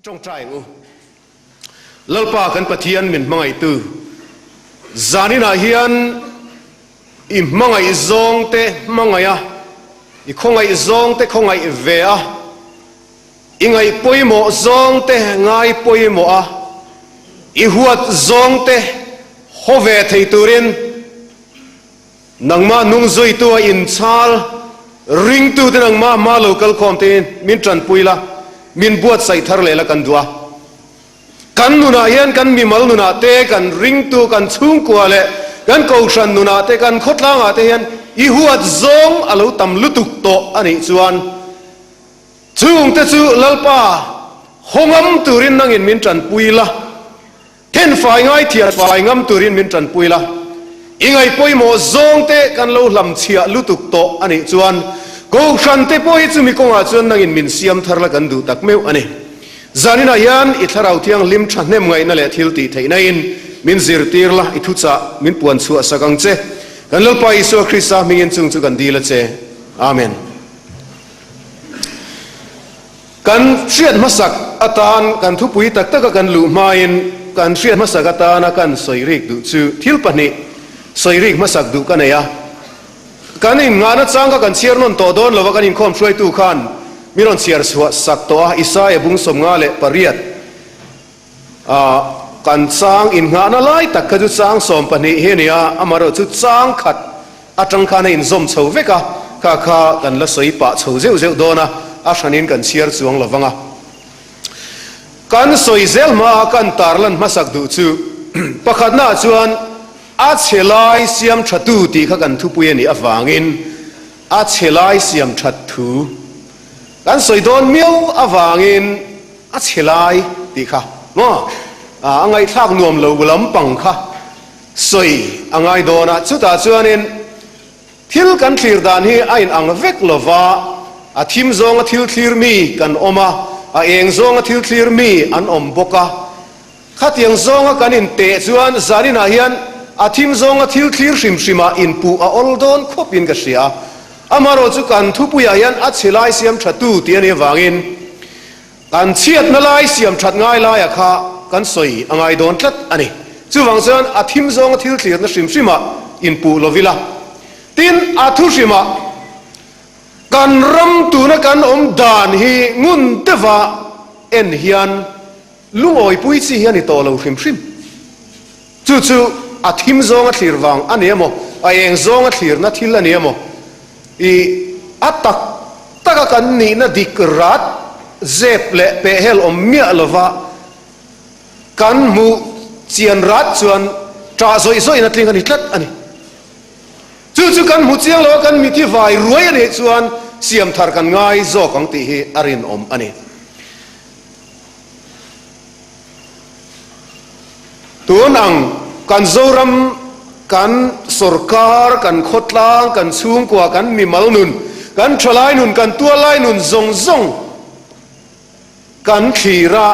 Ṭawngṭai ang u. Lalpa kan Pathian min hmangaihtu, zaninah hian i hmangaih zawngte hmangaih a, i khawngaih zawngte khawngaih ve a, i ngaih pawimawh zawngte ngai pawimawh a, i huat zawngte haw ve thei turin Nangmah hnungzuitu a inchhal ringtute nangmah hma lo kal khawm te min tanpui la, min buatsaih thar leh la kan duh a. Kan nunah hian kan mimal nunah te, kan ringtu, kan chhungkua leh kan kohhran nunah te, kan khawtlangah te hian i huat zawng a lo tam lutuk tawh a nih chuan chungte chu Lalpa hawngam turin nangin min tanpui la. Thenfai ngai thianfai ngam turin min tanpui la, i ngaih pawimawh zawngte kan lo hlamchhiah lutuk tawh a nih chuan Kohhran te pawh hi chumi kawngah chuan nangin min siam thar la kan duh tak meuh a ni. Zaninah hian i Thlarau Thianghlim thahnem ngaihna leh thil tih theihna in min zirtir la, i thuchah min puan chhuah sak ang che. Kan Lalpa Isua Krista hmingin chung chu kan dil a che. Amen. Kan hriat hmasak atan kan thupui tak taka kan luh hmain kan hriat hmasak atana kan sawi rik duh chu thil pahnih sawi rik hmasak duh ka nei a. Kan innghahna chang kha kan chhiar nawn tawh dawn lova kan inkhawm hruaitu khan min rawn chhiar chhuah sak tawh a, Isaia bung 58 a kan chang innghahna lai tak kha chu chang 12 hi a ni a, amaherawhchu chu chang khat atang khan a inzawm chho vek a, kha kha kan la sawi pah chho zeuh zeuh dawn a, a hranin kan chhiar chuang lo vang a. Kan sawi zel hmaa kan tarlan hmasak duh chu pakhatnaah chuan a chhe lai siam thatu tih kha kan thupui a nih avangin a chhe lai siam that thu kan sawi dawn miau avangin a chhe lai tih kha maw a ngaihthlak nuam lo lampang kha Sawi a ngai dawn a, chutah chuanin thil kan thlir dan hi a inang vek lo va, a thim zawnga thil thlir mi kan awm a, a eng zawnga thil thlir mi an awm bawk a. Khatiang zawnga kan inteh chuan zaninah hian a thim zawnga thil thlir hrim hrimah inpuh a awl dawn khawpin ka hria a. Amaherawhchu chu kan thupuiah hian a chhe lai siam thatu tih a nih avangin Kan chhiatna lai siam that ngai laia kha kan sawi a ngai dawn tlat a ni. Chuvang chuan a thim zawnga thil thlirna hrim hrimah inpuh lo ila. Tin, a thu hrimah kan ram tuna kan awm dan hi ngun deuha en hian lungawipui chi hi a ni tawh lo hrim hrim. Chu chu a thim zawnga thlir vang a ni emaw, a eng zawnga thlirna thil a ni emaw, i a tak taka kan nihna dik rat zep leh pehhel awm miah lova kan hmuh chian rat chuan ṭah zawih zawih in a tling a ni tlat a ni. Chu chu kan hmu chiang lo a, kan mithi vai ruai a nih chuan siam thar kan ngai zawk ang tih hi a rinawm a ni. Tun ang kan Zoram, kan sorkar, kan khawtlang, kan chhungkua, kan mimal nun, kan thalai nun, kan tuallai nun zawng zawng kan thlir a,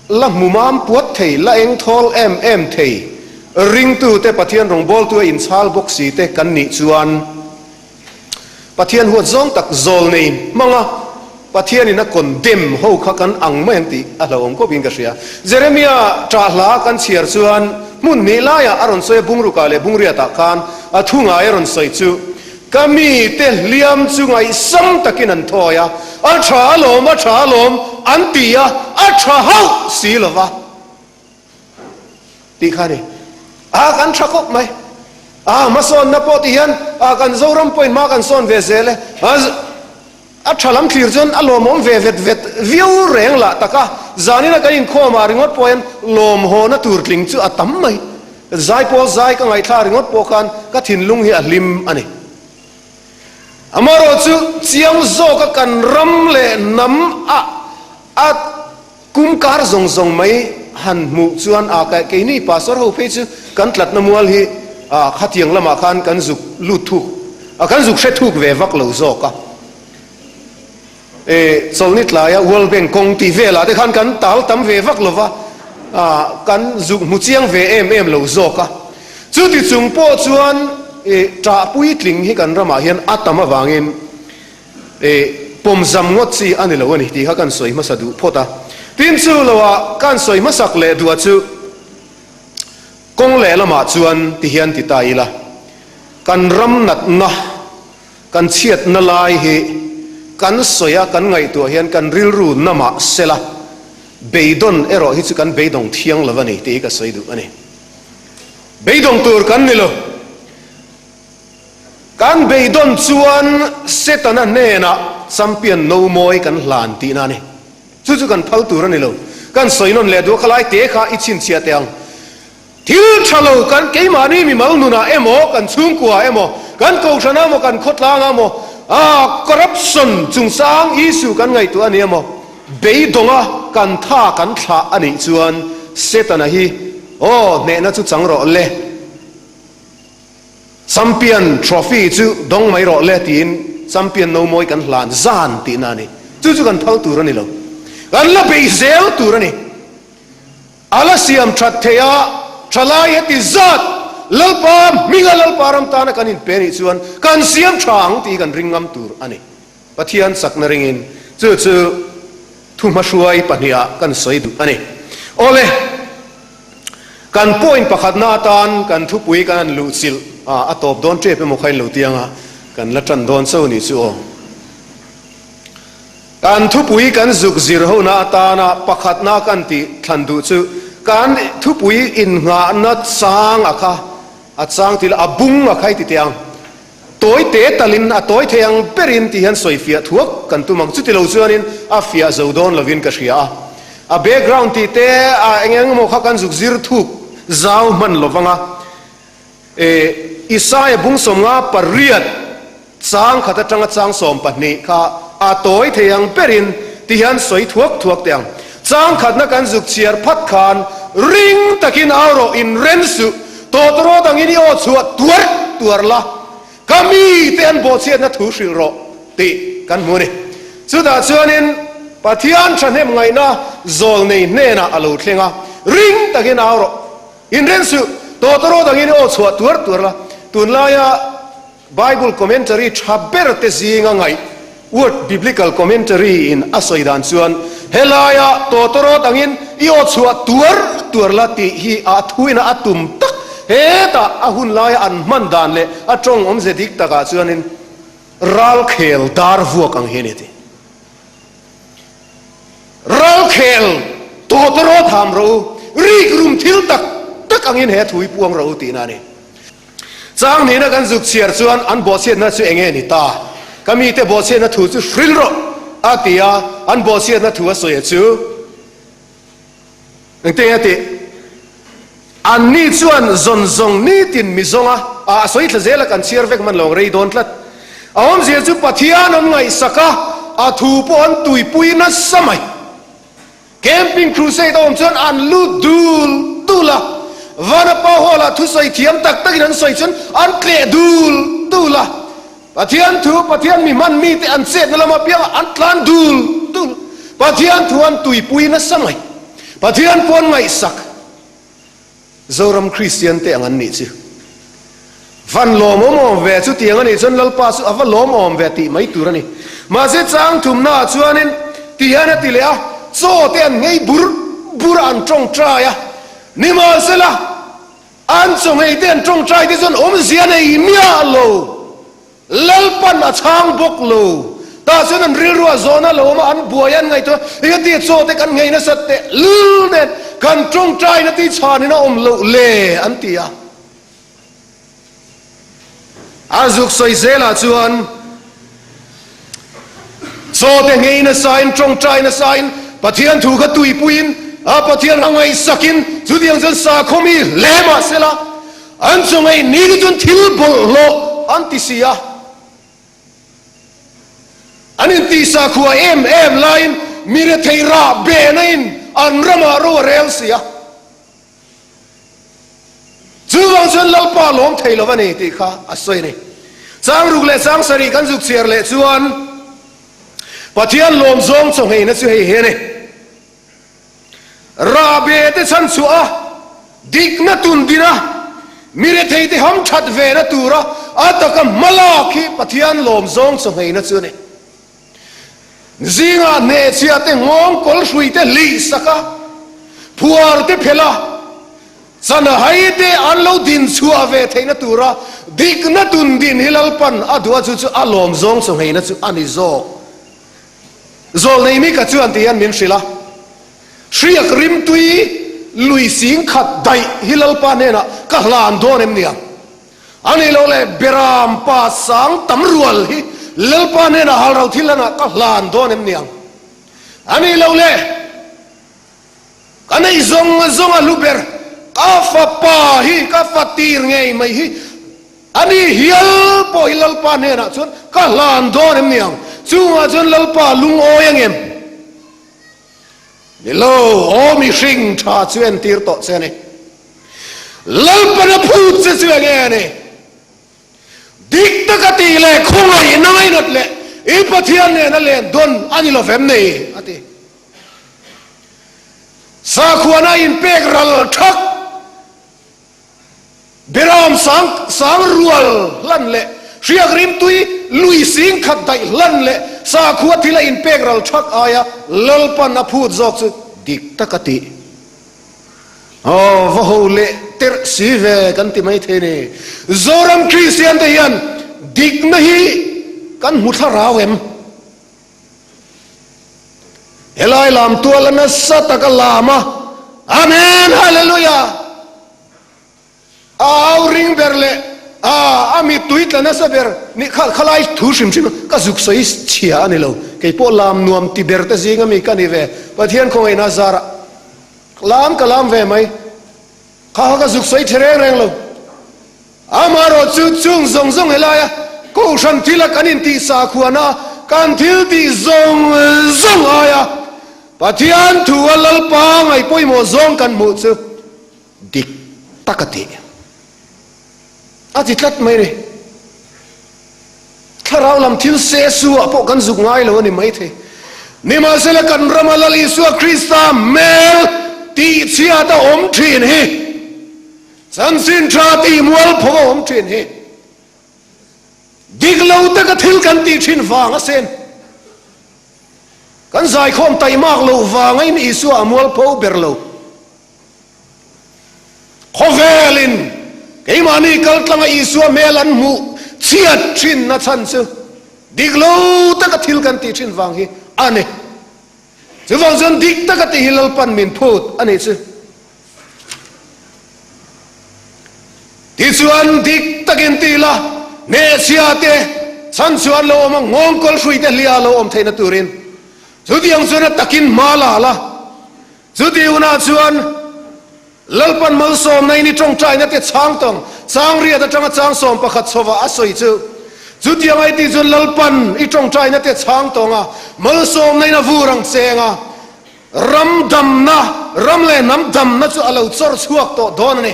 la hmu mam puat thei, la eng thawl em em thei, ringtute Pathian rawngbawltu a inchhal bawk si te kan nih chuan, Pathian huat zawng tak zawl nei hmang a, Pathianin a condemn ho kha kan ang mai ang tih a hlauhawm khawp in ka hria. Jeremia ṭah hla kan chhiar chuan hmun hnih laiah a rawn sawi a, Bungrukah leh Bungriatah khan a thu ngai a rawn sawi chu, Ka mite hliam chu ngaihsam takin an thawi a, a ṭha alawm, a ṭha alawm an ti a, a ṭha hauh si lo va. Tih kha a ni. A kan tha khawp mai. A hmasawnna pawh ti hian a kan Zoram pawhin hma kan sawn ve zel e. A tha lam thlir chuan a lawmawm ve vet vet viau reng lah tak a. Zanina kan inkhawmah ringawt pawh hian lawmhawna tur tling chu a tam mai. Zaipawl zai ka ngaihthla ringawt pawh khan ka thinlung hi a hlim a ni. Amaherawhchu chiang zawka kan ram leh hnam a a Kum kar zawng zawng mai han hmuh chuan a keini pastor ho phei chu kan tlatna mual hi a khatiang lamah khan kan zuk lut thuk a kan zuk hre thuk ve vak lo zawk a. E chawlhni tlaia World Bank kawng tih velah te khan kan tal tam ve vak lo va, a kan zuk hmu chiang ve em em lo zawk a. Chuti chung pawh chuan e ṭah puitling hi kan ramah hian a tam avangin E, pawmzam ngawt chi a ni lo a ni tih kha kan sawi hmasa duh phawt a. Tin chu loah kan sawi hmasak leh duah chu kawng lehlamah chuan ti hian ti ta ila, kan ram natna, kan chhiatna lai hi kan sawi a, kan ngaihtuah hian kan rilru na mah sela, beidawn erawh hi chu kan beidawng thiang lo a ni tih hi ka sawi duh a ni. Beidawng tur kan ni lo. Kan beidawn chuan Setana hnenah champion no mawi kan hlan tihna a ni. Chu chu kan phal tur a ni lo. Kan sawi nawn leh duh a, khalai te kha i chhinchhiah teh ang. Thil tha lo kan keimahni mimal nunah emaw, kan chhungkua emaw, kan kohhranah emaw, kan khawtlangah emaw, ah corruption chungchang issue kan ngaihtuah a ni emaw, beidawnga kan tha kan thlah a nih chuan Setana hi aw hnehna chu chang rawh le. Champion trophy chu dawng mai rawh le tiin champion no mawi kan hlan zan tihna a ni. Chu chu kan phal tur a ni lo. Kan la beih zel tur a ni. A la siam that theih a, thalai heti zat Lalpa hminga Lalpa ram tana kan inpe nih chuan kan siam tha ang tih kan ring ngam tur a ni. Pathian chakna ringin chu chu thuhmahruai pahniha kan sawi duh a ni. Awle, kan point pakhatna atan kan thupui kan han luhchilh a, a tawp dawn tep emaw kha in lo tiang a, kan la tan dawn cho ni chu aw. Kan thupui kan zuk zir hona atana pakhatna kan tih thlan duh chu kan thupui innghahna chang a kha, a chang tih lah a bung a kha i ti teh ang. Tawi te talin a tawi thei ang berin tih hian sawi fiah thuak kan tum ang. Chuti lo chuanin a fiah zo dawn lovin ka hria a. A background tih te a eng eng emaw kha kan zuk zir thuk zau hman lo vang a. E Isaia bung 58 chang khat atanga chang 12 kha a tawi thei ang berin ti hian sawi thuak thuak teh ang. Chang khatna kan zuk chhiar phat khan ring takin au rawh inren suh. Tawtawrawt angin i aw chhuah tuar tuar la, ka mite an bawhchhiatna thu hrilh rawh tih kan hmu a ni. Chutah chuanin Pathian thahnem ngaihna zawlnei hnenah a lo thleng a, ring takin au rawh, inren suh, tawtawrawt angin i aw chhuah tuar tuar la, tunlaia Bible commentary tha ber te zinga ngaih Word Biblical Commentary in a sawi dan chuan helaia tawtawrawt angin i aw chhuah tuar tuar la tih hi a thuin a tum tak hetah a hun laia an hman dan leh a tawng awmze dik takah chuanin ralkhel dar vuak ang hi a ni a ti. Ralkhel tawtawrawt ham rawh u, rikrum thil tak tak angin he thu hi puang rawh u tihna a ni. Chang nihna kan zuk chhiar chuan an bawhchhiatna chu enge ni ta? Ka mite bawhchhiatna thu chu hrilh rawh, a ti a, an bawhchhiatna thu a sawi a chu engtin a tih? Anni chuan zawn zawng nitin mi zawnga a sawi thla zel a, kan chhiar vek hman lo ang rei dawn tlat. A awmzia chu Pathian an ngaihsak a, a thu pawh an tuipui nasa mai. Camping Crusade a awm chuan an lut dul dul a, Vanapa Hall ah thusawi thiam tak takin an sawi chuan an tleh dul dul a, Pathian thu Pathian mi hman mite an chetna lam apiangah an tlan dul dul, Pathian thu an tuipui nasa mai, Pathian pawh an ngaihsak. Zoram Kristian te ang an nih chu. Van lawmawm awm ve chu tiang a nih chuan Lalpa chu a va lawm awm ve tih mai tur a ni. Mahse chang thumna ah chuanin ti hian a ti leh a, chaw te an nghei bur bur a an tawngtai a, nimahsela an chaw nghei te an tawngtai te chuan awmzia nei miah lo. Lalpan a chhang bawk lo. Tah chuan an rilru a zawn a lo awm a, an buai an ngaihtuah a, Engati chaw te kan nghei nasat teh lul nen kan tawngtaina tih chhanin a awm loh le an ti a. A zuk sawi zelah chuan chaw te nghei nasain tawngtai nasain Pathian thu kha tuipuiin a Pathian a ngaihsakin chutiang chuan sakhaw mi hle mah sela, An chaw ngei ni te chuan thil bawlhhlawh an ti si a, an intihsa khua em em laiin mi rethei rah behna in an ramah ro a rel si a. Chuvang chuan Lalpa lawm thei lo a ni tih kha a sawi a ni. Chang ruk leh chang sarih kan zuk chhiar leh chuan Pathian lawm zawng chaw ngeina chu hei hi a ni. Rahbe te chhan chhuah a, dikna tun din a, mi rethei te ham that ve na tura a taka hma lak hi Pathian lawm zawng chaw ngheina chu a ni. Zingah hnehchhiah te nghawng kawl hrui te hlih sak a, phuar te phelh a, chanhai te an lo din chhuah ve theihna tura dikna tun din hi Lalpan a duh a, chu chu a lawm zawng chawngheina chu a ni zawk. Zawlnei Mika chuan ti hian min hrilh a, Hriak rimtui lui sing khat daih hi Lalpa hnenah ka hlan dawn em nia? A nih loh leh Beram pa sang tam rual hi Lalpa hnenah halro thil lanah ka hlan dawn em niang? A nih loh leh ka neih zawng zawng a hlu ber ka fapa hi ka fa tir ngei mai hi a ni hial pawh hi Lalpa hnenah chuan ka hlan dawn em niang? Chungah chuan Lalpa lungawi ang em? Ni lo, aw mihring tha chu entir tawh che a ni. Lalpan a phut che chu enge a ni? Dik taka tih leh khawngaihna ngainat leh i Pathian nena len dawn a ni lo vem nei? a ti. Sakhuana inpek ral thak Beram sang sang rual hlan leh hriak rimtui lui sing khat daih hlan leh sakhua thil a inpek ral thak aia Lalpan a phut zawk chu dik tak a tih. Aw va ho leh terh si ve kan ti mai thei ni. Zoram Kristian te hian dikna hi kan hmu thlarau em? Helai lam tual a nasa taka lam a, Amen Hallelujah! A au ring ber leh a a mittui tla nasa ber ni kha khalai thu hrim hrim ka zuk sawi chhia a ni lo. Kei pawh lam nuam ti ber te zing ami ka ni ve. Pathian khawngaihna zarah lam ka lam ve mai. Kha kha ka zuk sawi tha reng reng lo. Amaherawh chu chung zawng zawng helaia Kohhran thila kan intih sakhuana kan thil tih zawng zawng aia Pathian thu a Lalpa ngaih pawimawh zawng kan hmuh chu dik tak a tih a ti tlat mai a ni. Thlarau lam thil se su ah pawh kan zuk ngai lo a ni maithei. Nimahsela kan rama Lal Isua Krista hmel tihchhiat a awm thin hi, chanchin tha tih mualpho a awm thin hi, dik lo taka thil kan tih thin vang a sen. Kan zaikhawm taimak loh vanga in Isua a mualpho ber lo. Khawvelin keimahni kaltlanga Isua hmel an hmuh chhiat thinna chhan chu dik lo taka thil kan tih thin vang hi a ni. Chuvang chuan dik taka tih hi Lalpan min phut a nih chu. Tichuan dik takin ti la, hnehchhia te chhan chuan lo awm a, nghawngkawl hrui te hlia lo awm theihna turin chutiang chuan a takin hma la la. Chuti hunah chuan Lalpan malsawmna in i tawngtaina te chhang tawng chang riat atanga chang sawm pakhat chhovah a sawi chu. Chutiang ai tih chuan Lalpan i tawngtaina te chhang tawng a, malsawmna in a vur ang cheng a, ram damna, ram leh hnam damna chu a lo chawr chhuak tawh dawn a ni.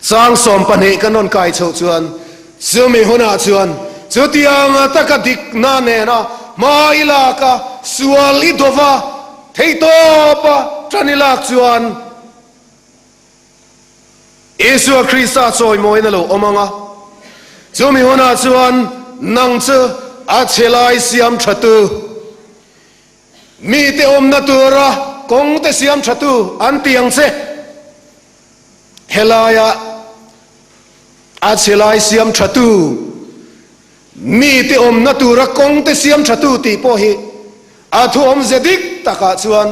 Chang 12 kan rawn kai chhoh chuan chumi hunah chuan chutiang taka dikna nena hma i lak a, sual i do va, theihtawpa tan i lak chuan Isua Krista chawimawiin a lo awm ang a, chumi hunah chuan nang chu a chhe lai siam thatu, Mite awmna tura kawngte siam thatu an ti ang che. Helaia a chhe lai siam thatu, mite awmna tura kawngte siam thatu tih pawh hi a thu awmze dik takah chuan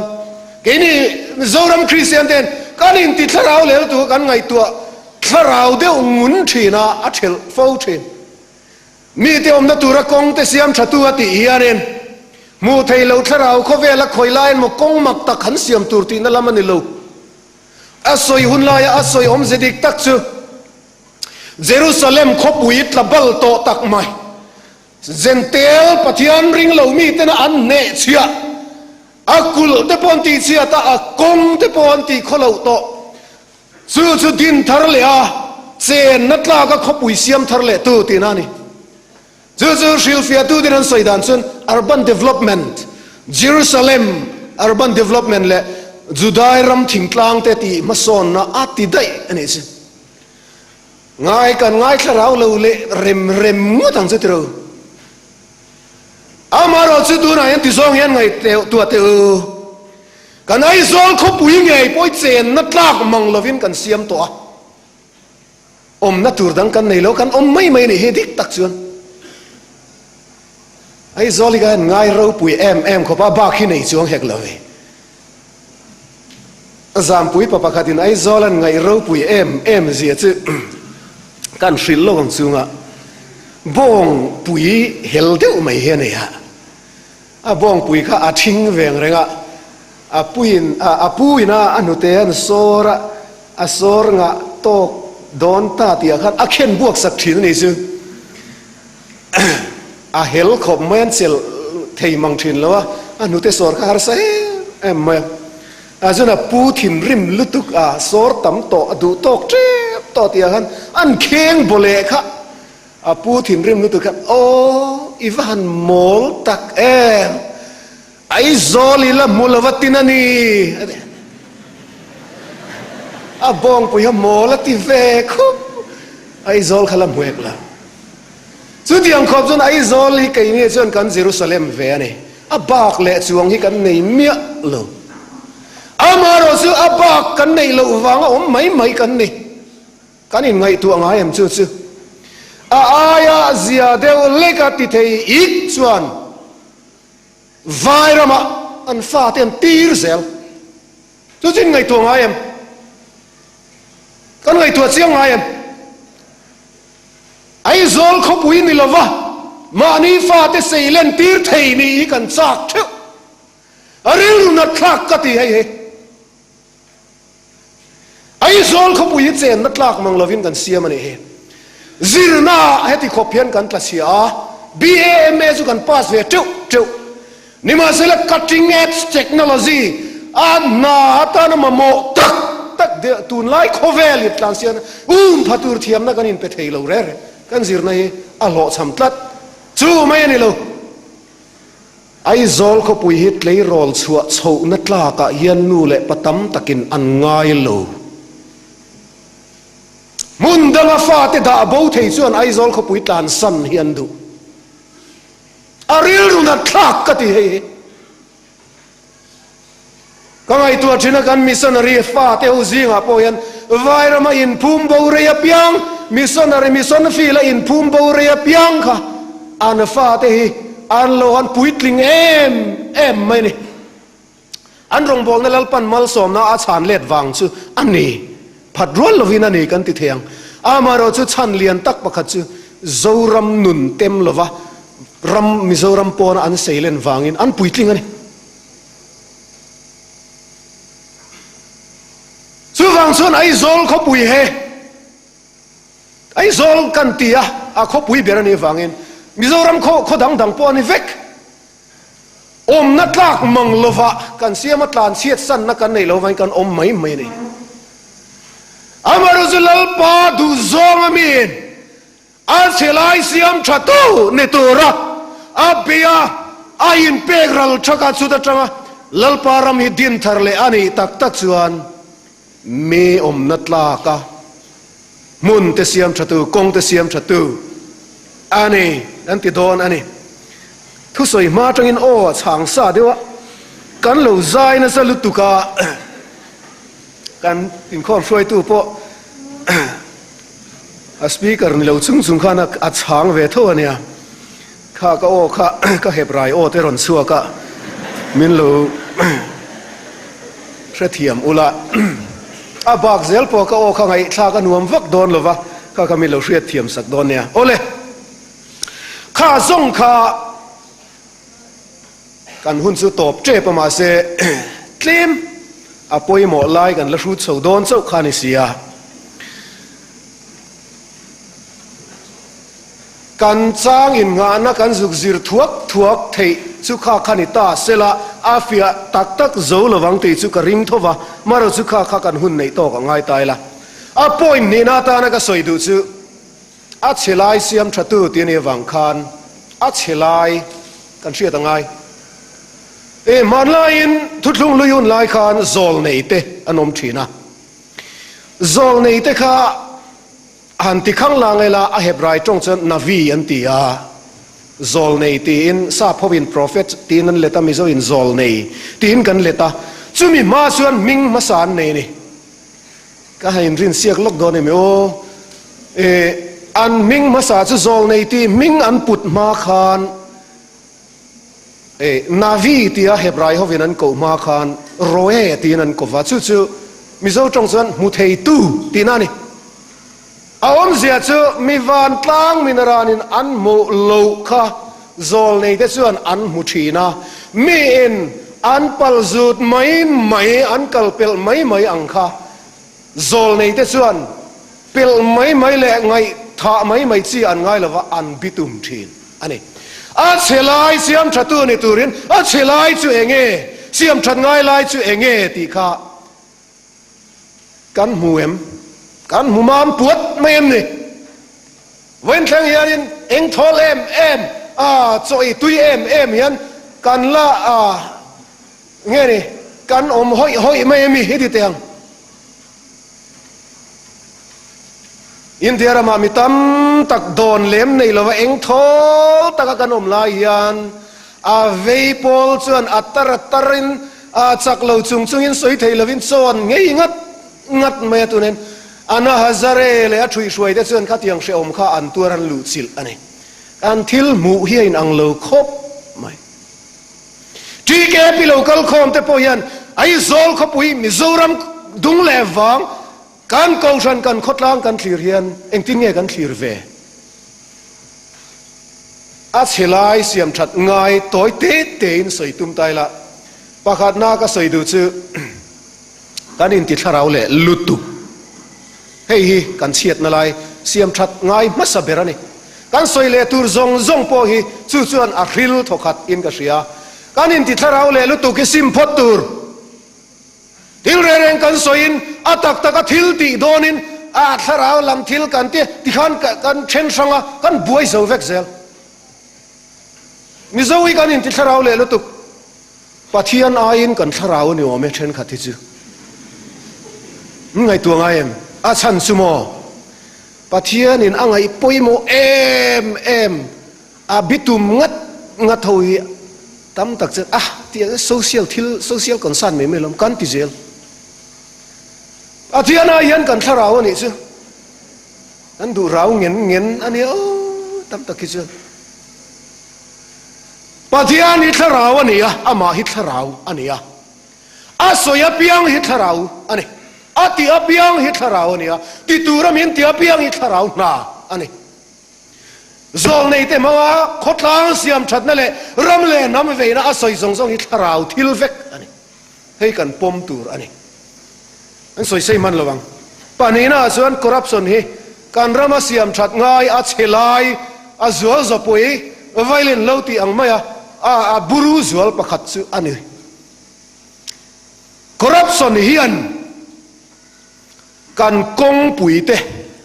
keini Mizoram Kristian ten kan inti thlarau lel tu kan ngaihtuah thlarau deuh ngun thin a, a thelh fo thin. Mite awmna tura kawng te siam thatu a tih hianin hmuh theih loh thlarau khawvela khawi laiin maw kawng mak tak han siam tur tihna lam a ni lo. A sawi hun laia a sawi awmze dik tak chu Jerusalem khawpui tla bal tawh tak mai Zentel Pathian ring lo mitena an hnehchhiah a kulh te pawh an tihchhiat a, a kawng te pawh an tih khaw loh tawh. Chu chu din thar leh a chenna tlaka khawpui siam thar leh tu tihna a ni. Chu chu hrilhfiahtu ten an sawi dan chuan urban development, Jerusalem urban development leh Judai ram thingtlang te tih hmasawnna a ti daih a nih chu. Ngai kan ngaithla rau lo leh rem rem ngawt ang chu tiro. Amaherawhchu tunah hian tizawng hian ngaih tuah teh u. Kan Aizawl khawpui ngei pawh i chenna tlak mang lovin kan siam tawh a. Awmna tur dang kan nei lo, kan awm mai mai nih hi dik tak chuan. Aizawl hi ka han ngai ropui em em khawp a, bak hi nei chuang hek lo ve. Zampui pa pakhatin Aizawl an ngaih ropui em em zia chu kan hrilh lo ang chunga bawngpui hel deuh mai hi a nei a. A bawngpui kha a thing veng reng a, a puiin a pu ina a hnute an sawr a, a sawr ngah tawk dawn ta tih ah khan a khen buak sak thin a ni chu. A hel khawp mai an chelh thei mang thin lo a, a hnute sawr kha harsa em em mai a. A chuan a pu thinrim lutuk a, sawr tam tawh a duh tawk tep tawh tih ah khan an kheng baw leh kha. A pu thinrim lutuk khan, Aw, i va han mawl tak em! Aizawl i la hmu lova tin a ni, a ti. A bawngpui kha mawl a ti ve khup, Aizawl kha la hmu hek lo. Chutiang khawp chuan Aizawl hi keini chuan kan Jerusalem ve a ni. A bak leh chuang hi kan nei miah lo. Amaherawh chu a bak kan neih loh vanga awm mai mai kan ni. Kan inngaihtuah ngai em chu chu a aia zia deuh leka ti thei ik chuan vai ramah an fate an tir zel. Chu chu inngaihtuah ngai em? Kan ngaihtuah chiang ngai em? Aizawl khawpui ni lova mahni fate seilen tir thei nih hi kan chak theuh. A rilru nat thlak ka ti hei hi. Aizawl khawpui hi chenna tlak mang lovin kan siam a nih hi. Zirna ah heti khawp hian kan tla chhia a, BAMA chu kan pass ve teuh teuh. Nimahsela cutting edge technology a hna atana mamawh tak tak deuh tunlai khawvel hi tlan sian um pha tur thiamna kan inpe thei lo reng reng. Kan zirna hi a hlawhchham tlat. Chu mai a ni lo. Aizawl khawpui hi tleirawl chhuah chhohna tlakah hian nu leh pa tam takin an ngai lo. Hmun danga fate dah bo thei chuan Aizawl khawpui tlansan hi an duh. A rilru nat thlak ka ti hei hi. Ka ngaihtuah thin a kan missionary fate ho zingah pawh hian Vairama inphum bo rei apiang, missionary mission field a inphum bo rei apiang kha an fate hi an lo han puitling em em mai a ni. An rawngbawlna Lalpan malsawmna a chhan let vang chu a ni. Phat rual lovin a ni kan ti thei ang. Amaherawhchu chhan lian tak pakhat chu Zoram nun tem lova ram Mizoram pawna an seilen vangin an puitling a ni. Chuvang chuan Aizawl khawpui he Aizawl kan ti a, a khawpui ber a nih avangin Mizoram khaw khaw dang dang pawh a ni vek. Awmna tlak mang lova kan siam a tlan chhiat sanna kan neih loh avangin kan awm mai mai a ni. Amaherawhchu Lalpa duhzawng a miin A chhelai siam tha tu ni tura a bia a inpek ral thaka chut atanga Lalpa ram hi din thar leh a nih tak tak chuan mi awmna tlaka hmun te siam tha tu, kawng te siam tha tu a ni an ti dawn a ni. Thusawi hma atangin aw a chhang sa deuh a, kan lo zai nasa lutuk a, kan inkhawm hruaitu pawh A speaker ni lo chung chung khan a chhang ve tho a nia. Kha ka aw kha ka hep rai aw te rawn chhuak a, min lo hrethiam ula. A bak zel pawh ka aw kha ngaihthlak a nuam vak dawn lo va, kha kha min lo hriatthiam sak dawn nia. Awle, kha zawng kha kan hun chu tawp tep a mahse tlem a pawimawh lai kan la hrut chho dawn chauh kha a ni si a. Kan chang innghahna kan zuk zir thuak thuak theih chu kha kha ni ta sela a fiah tak tak zo lovang tih chu ka ring tho va, marawh chu kha kha kan hun neih tawk a ngai ta ila. A point hnihna atana ka sawi duh chu a chhe lai siam tha tu tih a nih avang khan a chhe lai kan hriat a ngai. E hmanlaiin thuthlung hlui hun lai khan zawl nei te an awm thin a. Zawlnei te kha han ti khang lang ila a Hebrai tawng chuan Navi an ti a. Zawlnei tiin sap hovin prophet tiin an let a, Mizoin zawlnei tiin kan let a. Chumi hma chuan hming hmasa an nei a ni. Ka han inrinsiak lawk dawn em aw? Eh, an hming hmasa chu zawlnei tih hming an put hma khan eh, Navi tia Hebrai hovin an koh hma khan Roe tiin an ko va, chu chu Mizo tawng chuan hmu theitu tihna a ni. A awmzia chu mi vantlang minaranin an hmuh loh kha zawlneite chuan an hmu thin a, miin an palzut mai mai, an kal pelh mai mai ang kha zawlneite chuan pelh mai mai leh ngaihthah mai mai chi an ngai lova an bitum thin a ni. A chhe lai siam thatu ni turin a chhe lai chu enge, siam that ngai lai chu enge tih kha Kan hmu em? Kan hmu mam puat mai em ni? Vawiin thleng hianin eng thawl em em a, chaw ei tui em em hian kan la a, nge ni, kan awm hawih hawih mai em i ti teh ang. India ramah mi tam tak dawn lem nei lova eng thawl taka kan awm lai hian a vei pawl chuan a tar a tarin A chak lo chung chungin sawi thei lovin chawn ngei ngat ngat mai a tunin Anna Hazare leh a ṭhuihhruai te chuan khatiang hrehawm kha an tuar an luhchilh a ni. An thil hmuh hi a inang lo khawp mai. TKP lo kal khawm te pawh hian Aizawl khawpui Mizoram dung leh vang kan kohhran kan khawtlang kan thlir hian engtin nge kan thlir ve? A chhe lai siam that ngai tawi te tein sawi tum ta ila, pakhatna ka sawi duh chu kan inti thlarau leh lutuk. Hei hi kan chhiatna lai siam that ngai hmasa ber a ni. Kan sawi leh tur zawng zawng pawh hi chu chuan a hril thawkhat in ka hria. Kan inti thlarau leh lutuk hi sim phawt tur. Thil reng reng kan sawiin a tak taka thil tih dawnin a thlarau lam thil kan ti tikhan kan then hrang a, kan buai zo vek zel. Mizo hi kan inti thlarau leh lutuk. Pathian aiin kan thlarau a ni awm e thenkhat hi chu. Min ngaihtuah ngai em? A chhan chu maw? Pathianin a ngaih pawimawh em em. A bitum ngat ngat ho hi tam tak chuan ah tih social thil social concern mai mai lawm kan ti zel. Pathian ah hian kan thlarau a nih chu kan duh rau ngen ngen a nia aw tam tak hi chuan. Pathian hi thlarau a ni a, amah hi thlarau a ni a. A sawi apiang hi thlarau a ni. A tih apiang hi thlarau a ni a, ti tura min tih apiang hi thlarau hna a ni. Zawlneite hmanga khawtlang siam thatna leh ram leh hnam veina a sawi zawng zawng hi thlarau thil vek a ni. Hei kan pawm tur a ni. An sawi sei hman lo ang. Pahnihnaah chuan corruption hi kan rama siam that ngai a chhe lai a zual zawpui violin lo tih ang maia a buru zual pakhat chu a ni. Corruption hian Kan kawngpui te,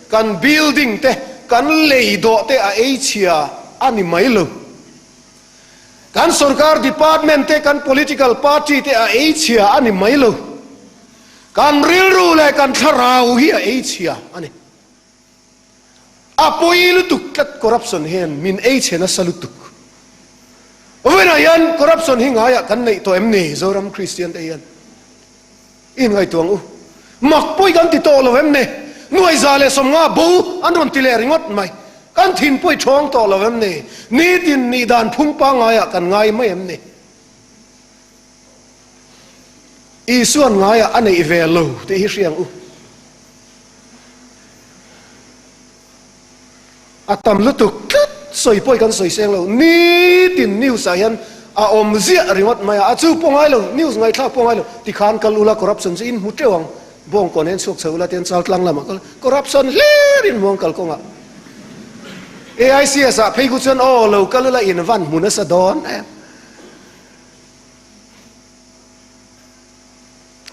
kan building te, kan lei dawh te a ei chhia a ni mai lo. Kan sorkar department te, kan political party te a ei chhia a ni mai lo. Kan rilru leh kan thlarau hi a ei chhia a ni. A pawi lutuk tlat corruption hian min ei chhe nasa lutuk. Vawiinah hian corruption hi ngaiah kan neih tawh em ni Zoram Kristian te hian? I inngaihtuah ang u. Mak pawi kan ti tawh lo em ni? Nuaiza leh 50 bo an rawn ti leh ringawt mai. Kan thin pawi thawng tawh lo em ni? Nitin nih dan phung pangaiah kan ngai mai em ni? Isuan ngaiah a neih ve lo tih hi hria ang u. A tam lutuk tlat sawi pawh hi kan sawi seng lo. Nitin news ah hian a awm ziah ringawt mai a, a chu pawh ngai lo, news ngaihthlak pawh ngai lo. Tikhan kal ula corruption chu in hmu teuh ang, bawngkawn hian chhuak chho ula tian Chaltlang lamah kal corruption hlir in hmu ang kalkawngah. AICS ah phei khu chuan aw lo kal ula in van hmu nasa dawn em.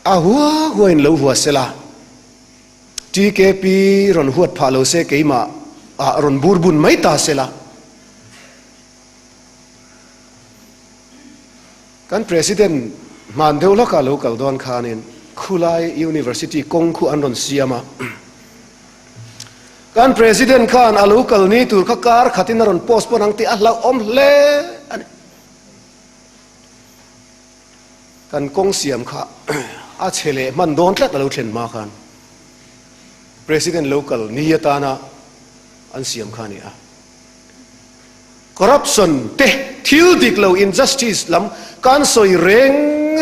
A hua hua in lo hua sela. TKP rawn huat phah lo se keimah ah rawn bur bun mai ta se la. Kan President hman deuh lawkah lo kal dawn khanin khulai University kawng khu an rawn siam a. Kan President khan a lo kal ni tur kha kar khatin a rawn postpone ang tih a hlauhawm hle a ni. Kan kawng siam kha a chhe leh hman dawn tlat a lo thlen hma khan President lo kal ni atana an siam kha a ni a. Corruption te thil dik lo injustice lam kan sawi reng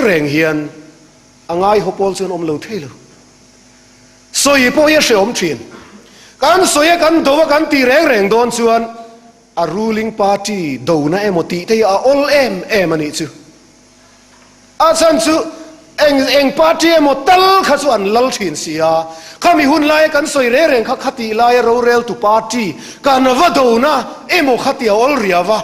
reng hian a ngaihaw pawl chuan awm lo thei lo. Sawi pawh hi a hrehawm thin. Kan sawi a kan do a kan tih reng reng dawn chuan a ruling party dona emaw tih te hi a awl em em a nih chu. A chhan chu eng eng party emaw tal kha chu an lal thin si a, khami hun laia kan sawi reng reng kha khatih laia roreltu party kan va dona emaw kha ti a awl riau a,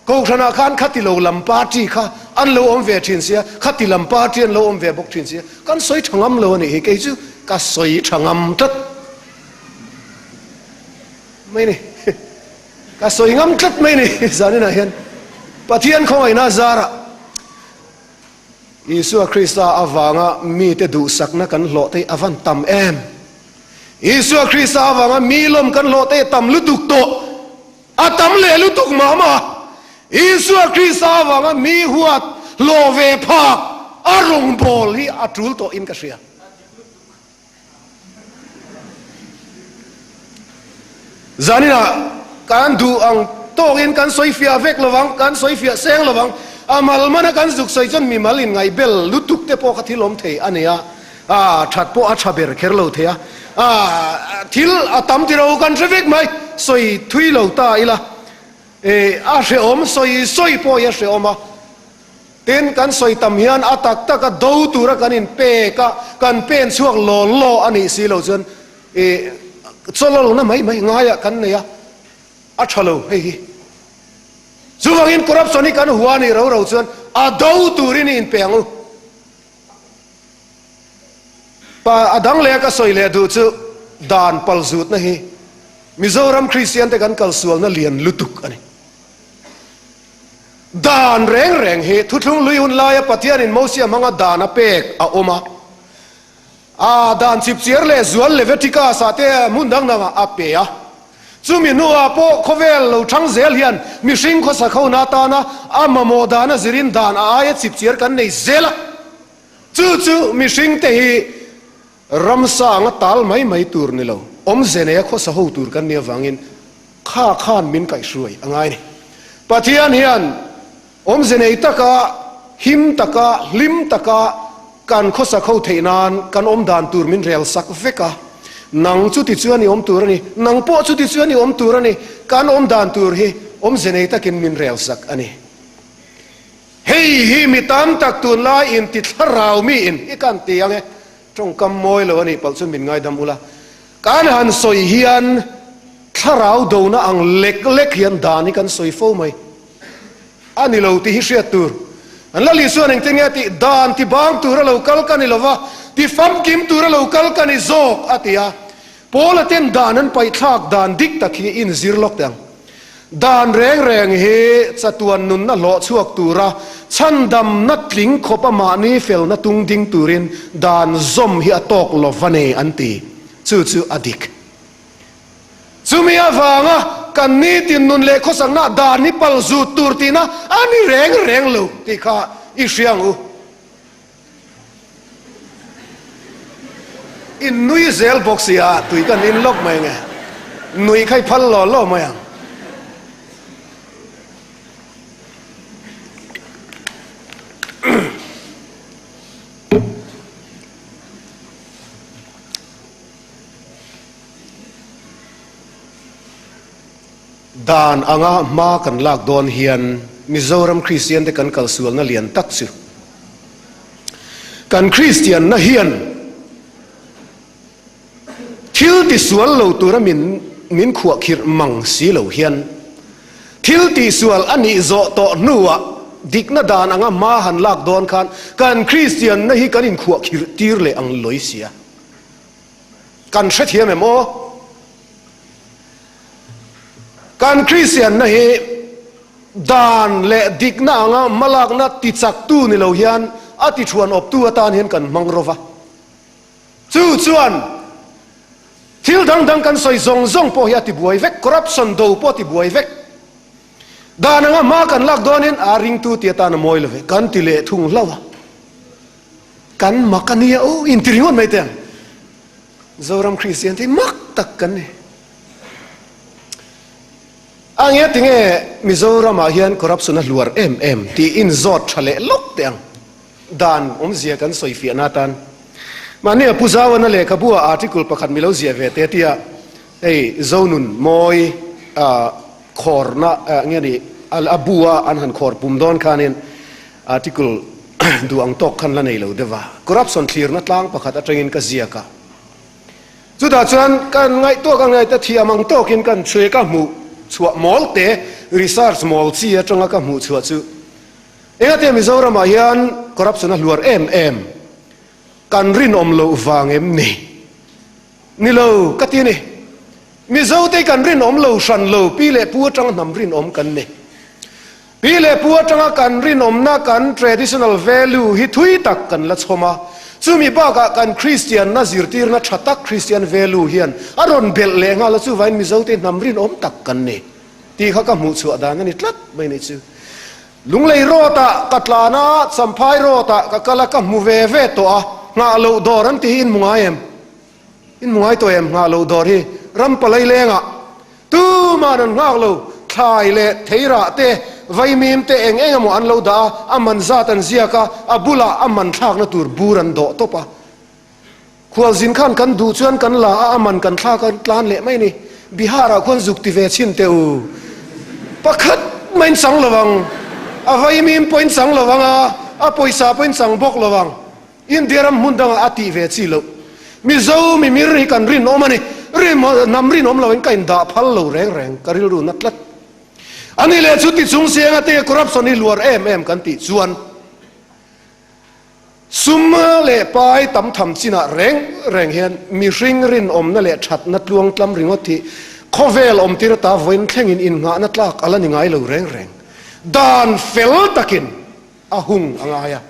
Kohhranah khan khati lo lam party kha an lo awm ve thin sia, khati lam party an lo awm ve bawk thin sia, kan sawi tha ngam lo a nih hi, kei chu ka sawi tha ngam tlat mai ni, ka sawi ngam tlat mai ni zaninah hian Pathian khawngaihna zarah Isua Krista avanga mite duhsakna kan hlawh te hi a van tam em? Isua Krista avanga mi lawm kan hlawh te hi a tam lutuk tawh. A tam leh lutuk mah mah. Isua Krista avanga mi huat hlawh ve phak a rawngbâwl hi a ṭul tawhin ka hria. Zaninah kan duh ang tawkin kan sawi fiah vek lo vang, kan sawi fiah seng lo vang. A mal mana kan zuk sawi chuan mimal inngaihbel lutuk te pawh kha thil awm thei a ni a. A that pawh a tha ber kher lo thei a, a thil a tam ti ro kan hre vek mai, sawi thui lo ta ila, e a hrehawm sawi sawi pawh hi a hrehawm a, tin kan sawi tam hian a tak tak a do tura kan in pek a, kan pen chhuak law law a nih si lo chuan e chawlawlna mai mai ngaiah kan nei a, a tha lo hei hi. Chuvangin corruption hi kan hua nih ro ro chuan a do turin i inpe ang u. Pa a dang leh a ka sawi leh duh chu dan palzutna hi Mizoram Kristian te kan kalsualna lian lutuk a ni. Dan reng reng hi thuthlung lui hun laia Pathianin Mosia hmanga dan a pek a awm a, a dan chipchiar leh zual Leviticus ah te hmun dang dangah a pe a. Chumi hnuah pawh khawvel lo thang zel hian mihring khawsakhona atana a mamawh dana zirin dan a aia chipchiar kan nei zel a. Chu chu mihringte hi ramsa anga tal mai mai tur ni lo, awmze neia khawsa ho tur kan nih avangin kha khan min kaihhruai a ngai a ni. Pathian hian awmze nei taka, him taka, hlim taka kan khawsak ho theih nan kan awm dan tur min rel sak vek a. Nang chuti chuan i awm tur a ni, nang pawh chuti chuan i awm tur a ni, kan awm dan tur hi awmze nei takin min rel sak a ni. Hei hi mi tam tak tunlai in ti thlarau mi in i kan ti ang e, tawngkam mawi lo a nih palh chuan min ngaidam ula, kan han sawi hian thlarau dona ang lek lek hian dan hi kan sawi fo mai a ni lo tih hi hriat tur. An la Lisuan engtin nge a tih? Dan ti bang tur a lo kal ka ni lova, ti famkim tur a lo kal ka ni zawk a ti a. Paula ten dan an paihthlak dan dik tak hi inzir lawk teh ang. Dan reng reng hi chatuan nunna hlawh chhuak tura chhandamna tling khawpa mahni felna tung ding turin dan zawm hi a tawk lo va nei an ti. Chu chu a dik. Chumi avanga kan nitin nun leh khawsakna dan hi pal zut tur tihna a ni reng reng lo tih kha i hria ang u. In nui zel bawk si a, tui kan in lawk mai nge? Nui kha i phal law law mai ang. Dan anga hma kan lak dawn hian Mizoram Kristian te kan kalsualna lian tak chu Kan Kristianna hian thil tisual lo tura min min khuahkhirh mang si lo hian thil tihsual a nih zawh tawh hnuah dikna dan anga hma han lak dawn khan kan Kristianna hi kan inkhuahkhirh tir leh ang lawi sia. Kan hrethiam em aw? Kan Kristianna hi dan leh dikna anga hmalakna tichaktu ni lo hian a tithuan awptu atan hian kan hmang ro va. Chu chuan Thil dang dang kan sawi zawng zawng pawh hi a tibuai vek, corruption do pawh a tibuai vek. Dan anga hma kan lak dawnin a ringtu ti atan a mawi lo ve, kan ti leh thung hlauh a. Kan mak a nia aw, inti ringawt mai teh ang. Zoram Kristian te hi mak tak kan ni. A nge tinge Mizoramah hian corruption a hluar em em tih inzawt tha leh lawk teh ang. Dan awmzia kan sawi fiahna atan mahni a Pu Zauana lehkhabu ah article pakhat mi lo ziah ve te tia hei Zonun mawi khawrna nge ni a bu a an han khawr pum dawn khanin article duh ang tawk khan la nei lo deuh a. Corruption thlirna tlang pakhat atangin ka ziak a. Chutah chuan kan ngaihtuah ka ngaihtuah thiam ang tawkin kan chhui ka hmuh chhuah mawl te research mawl chi atanga ka hmuh chhuah chu Engate Mizoramah hian corruption a hluar em em kan rinawm loh vang em ni? Ni lo ka ti a ni. Mizote kan rinawm lo hran lo, pi leh pu atanga hnam rinawm kan ni. Pi leh pu atanga kan rinawmna kan traditional value hi thui tak kan la chhawm a, chumi bakah kan Kristianna zirtirna tha tak Christian value hian a rawn belh leh nghal a, chuvangin Mizote hnam rinawm tak kan ni tih kha ka hmuhchhuah dan a ni tlat mai ni chu. Lunglei road ah ka tlan a, Champhai road ah ka kal a, ka hmu ve ve tawh a, nghah loh dawr an ti hi in hmu ngai em? In hmu ngai tawh em nghah loh dawr hi? Ram palai lengah tuman an nghak lo, thlai leh theirah te, vaimim te eng eng emaw an lo dah a, a man zat an ziak a, a bulah a man thlakna tur bur an dawh tawp a. Khualzin khan kan duh chuan kan la a, a man kan thlak a tlan leh mai a ni. Bihar ah khuan zuk ti ve chhin teh u. Pakhat mah in chang lo ang. A vaimim pawh in chang lo ang a, a pawisa pawh in chang bawk lo ang. India ram hmun dangah a tih ve chi loh. Mizo mimir hi kan rinawm a ni. Rim hnam rinawm lo in ka indah phal lo reng reng, ka rilru na tlat. A ni leh chu ti chung sianga te corruption hi luar em em kan tih chuan Sum leh pai tam tham chinah reng reng hian mihring rinawmna leh thatna tluangtlam ringawt hi khawvel awmtir ata vawiin thlengin innghahna tlak a la ni ngai lo reng reng. Dan fel takin a hung a ngai a,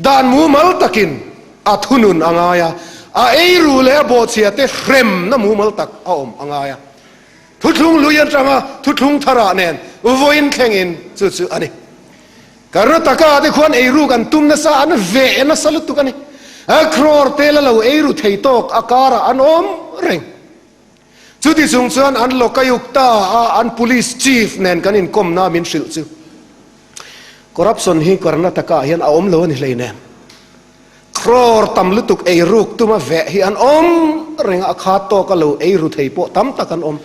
dan mumal takin a thunun a ngai a, a eiru leh a bawhchhia te hremna mumal tak a awm a ngai a. Thuthlung lui atanga thuthlung tharah nen vawiin thlengin chu chu a ni. Karnataka te khuan eiruk an tum nasa, an veh nasa lutuk a ni. A crore te la lo eiru thei tawk a karah an awm reng. Chuti chung chuan an Lokayukta a an police chief nen kan inkawmna min hrilh chu corruption hi Karnataka ah hian a awm lo a ni hleinem. Crore tam lutuk eiruk tuma veh hi an awm reng a, a khat tawka lo eiru thei pawh tam tak an awm.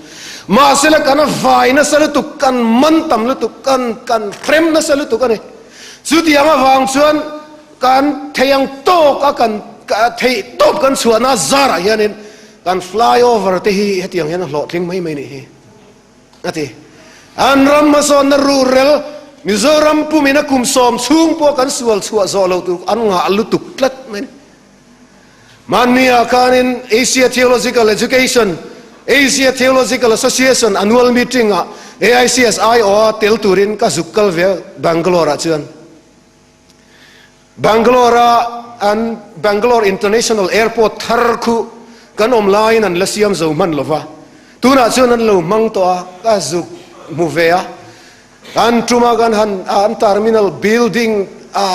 Mahsela kan a vai nasa lutuk, kan man tam lutuk, kan kan hrem nasa lutuk a ni. Chutiang avang chuan kan thei ang tawk a kan theih tawp kan chhuahna zarah hianin kan flyover te hi hetiang hian a hlawhtling mai mai nih hi. A ti. An ram hmasawnna ruhrel Mizoram pumin a kum sawm chhung pawh kan sual chhuah zawh lo tur an ngah lutuk tlat mai a ni. Hmanni-ah khanin Asia Theological Education, Asia Theological Association annual meeting-ah AICS aiawha tel turin ka zuk kal ve Bangalore-ah chuan. Bangalore-a an Bangalore International Airport thar khu kan awm laiin an la siam zo hman lo va, tunah chuan an lo hmang tawh a, ka zuk hmu ve a. An tuma kan han an terminal building a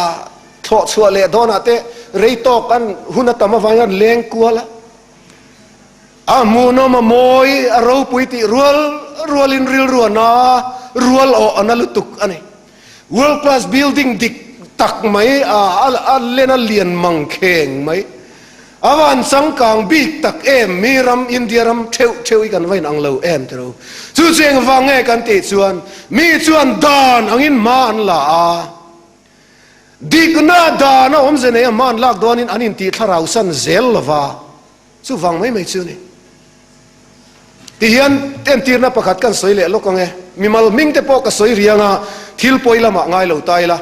thlawh chhuah leh dawnah te rei tawk an hun a tam avangin an leng kual a. A hmuhnawm a mawi a ropui tih rual rualin rilru a na rual awh a na lutuk a ni. World class building dik tak mai a a len a lian mang kheng mai. A van changkang bik tak em mi ram India ram theuh theuh hi kan va inang lo em tiro. Chu chu engvang nge kan tih chuan mi chuan dan angin hma an la a. Dikna dan a awmze nei a hma an lak dawnin an intih thlarau san zel lova. Chuvang mai mai chu a ni. Tihian entirna pakhat kan sawi leh lawk ang e. Mimal hming te pawh ka sawi riang a, thil pawi lamah ngai lo ta ila.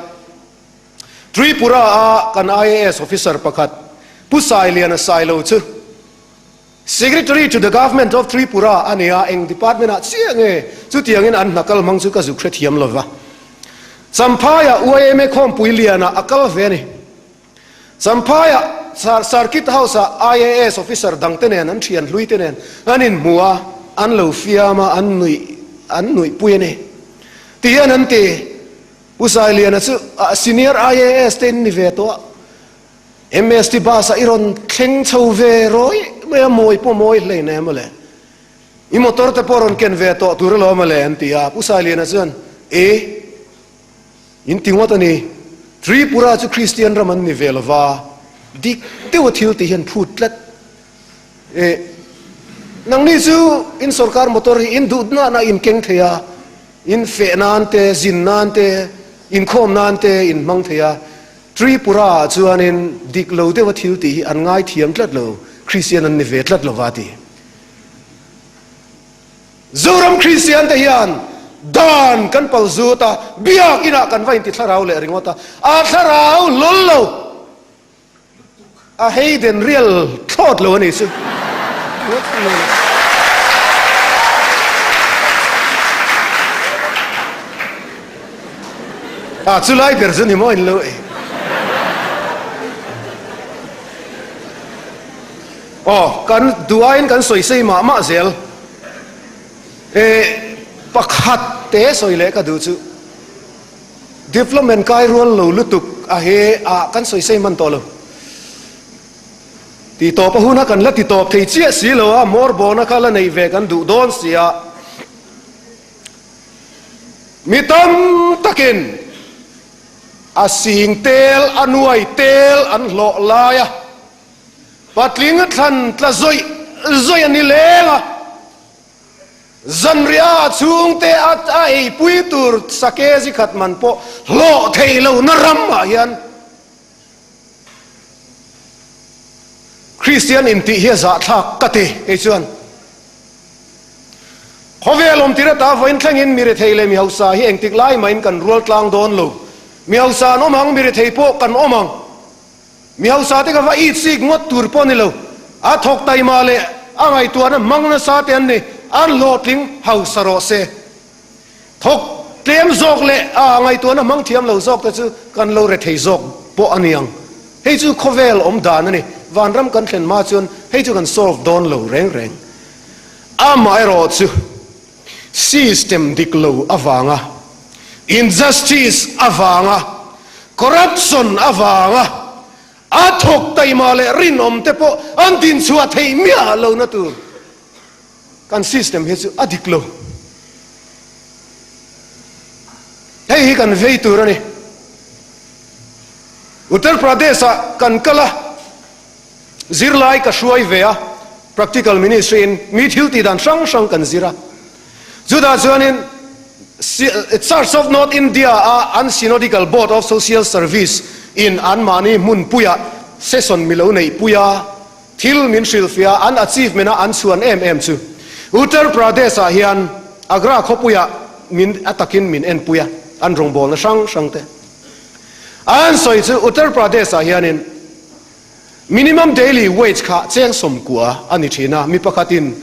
Tripura a kan IAS officer pakhat Pu Sailiana Sailo chu Secretary to the Government of Tripura a ni a, eng department ah chiah nge chutiangin an hna kal hmang chu ka zuk hrethiam lova. Champhaiah YMA khawmpui lianah a kal ve a ni. Champhaiah. Circuit House ah IAS officer dang te nen an thian hlui te nen an inhmu a, an lo fiam a, an nuih an nuih pui a ni. Ti hian an ti, Pu Sailiana chu senior IAS te in ni ve tawh a, MST bus ah i rawn thleng chho ve rawih mai a, mawi pawh mawi hlein em mawle. I motor te pawh rawn ken ve tawh tur alawm mawle an ti a, Pu Sailiana chuan, E, in ti ngawt a ni, Tripura chu Kristian ram an ni ve lova, dik deuha thil tih hian phut tlat. E, nangni chu in sorkar motor hi in duh nahna in keng thei a, in feh nan te, zin nan te, inkhawm nan te in hmang thei a, Tripura ah chuanin dik lo deuha thil tih hi an ngaithiam tlat lo, Kristian an ni ve tlat lo va ti. Zoram Kristian te hian dan kan pal zut a, biakinah kan va inti thlarau leh ringawt a, a thlarau hlawl lo. A hei den rial thlawt lo a nih chu. A chu lai ber chu ni maw in lo e. Aw kan duaiin kan sawi sei mah mah zel. E pakhat te sawi leh ka duh chu. Development kai rual lo lutuk a he ah kan sawi sei hman tawh lo. Ti tawp a hun a kan la ti tawp thei chiah si lo a, hmawr bawna kha la neih ve kan duh dawn si a. Mi tam takin a sing tel a nuai tel an hlawh lai a, patling thlan tla zawih zawih a ni leng a. Zanriah chhungte a a eipui tur sake zi khat man pawh hlawh thei lo na ram ah hian Kristian intih hi a zahthlak ka ti kei chuan. Khawvel awm tir ata vawiin thlengin mi rethei leh mi hausa hi engtik lai mahin kan rual tlang dawn lo. Mi hausa an awm ang, mi rethei pawh kan awm ang. Mi hausa te ka va itsik ngawt tur pawh a ni lo. A thawk taima leh a ngaihtuahna hmang nasa te an ni, an hlawhtling hausa rawh se. Thawk tlem zawk leh a ngaihtuahna hmang thiam lo zawk te chu kan lo rethei zawk pawh a ni ang. Hei chu khawvel awm dan a ni. Vanram kan thlen hma chuan hei chu kan solve dawn lo reng reng. Amaherawh chu system dik lo avanga, injustice avanga, corruption avanga a thawk taima leh rinawm te pawh an dinchhuah theih miah lohna tur kan system hi chu a dik lo. Hei hi kan vei tur a ni. Uttar Pradesh-ah kan kal a. Zirlai ka hruai ve a, Practical Ministry in mi thil tih dan hrang hrang kan zir a. Chutah chuanin Church of North India a an Synodical Board of Social Service in anmahni hmunpuiah session milo neihpui a, thil min hrilhfiah a, an achievement a an chhuan em em chu Uttar Pradesh ah hian Agra khawpuiah min a takin min enpui a, an rawngbawlna hrang hrang te an sawi chu Uttar Pradesh ah hianin Minimum daily wage kha cheng 90 a ni thin a, mi pakhatin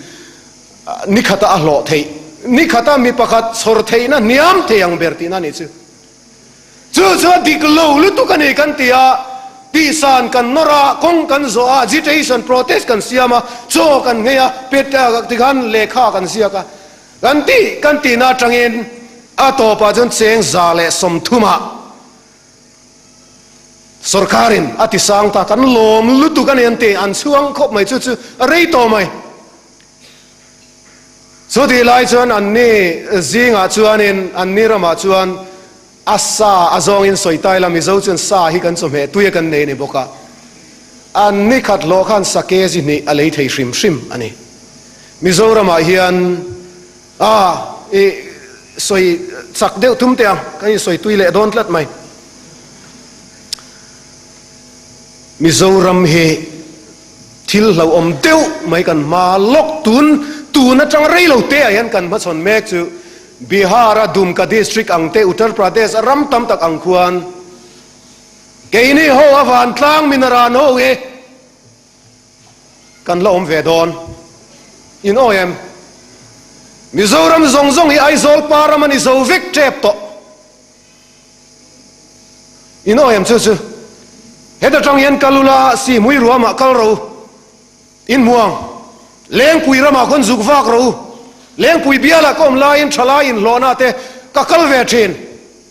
ni khata a hlawh theih, ni khata mi pakhat chhawr theihna hniam thei ang ber tihna a nih chu. Chu chu a dik lo lutuk a ni kan ti a, tihsan kan nawr a, kawng kan zawh a, agitation, protest kan siam a, chaw kan nghei a, pet tikhan lehkha kan ziak a, kan tih kan tihna atangin a tawpah chuan cheng 130 ah Sorkarin a ti sang ta, kan lawm lutuk a ni an ti, an chhuang khawp mai chu chu a rei tawh mai. Chutih lai chuan anni zingah chuanin anni ramah chuan a sa a zawngin sawi tai la, Mizo chuan sa hi kan chawhmeh tui a kan nei a ni bawk a, anni khat hlawh khan sa kg hnih a lei thei hrim hrim a ni. Mizoramah hian A, i sawi chak deuh tum teh ang, kan insawi tui leh dawn tlat mai. Mizoram hi thil hlauhawm deuh mai kan hma lawk tun tun atang rei lo te ah hian kan hmachhawn mek chu Bihar a Dumka district ang te Uttar Pradesh a ram tam tak ang khuan keini ho a vantlang minaran ho hi Kan la awm ve dawn. In awi em? Mizoram zawng zawng hi Aizawl pa ram a ni zo vek tep tawh. In awi em chu chu? Heta tang hian kal ula Sihmui ruamah kal ro in hmuang. Lengpui ramah khawn zuk vak ro u. Lengpui bialah ka awm laiin thalai inhlawhna te ka kal ve thin.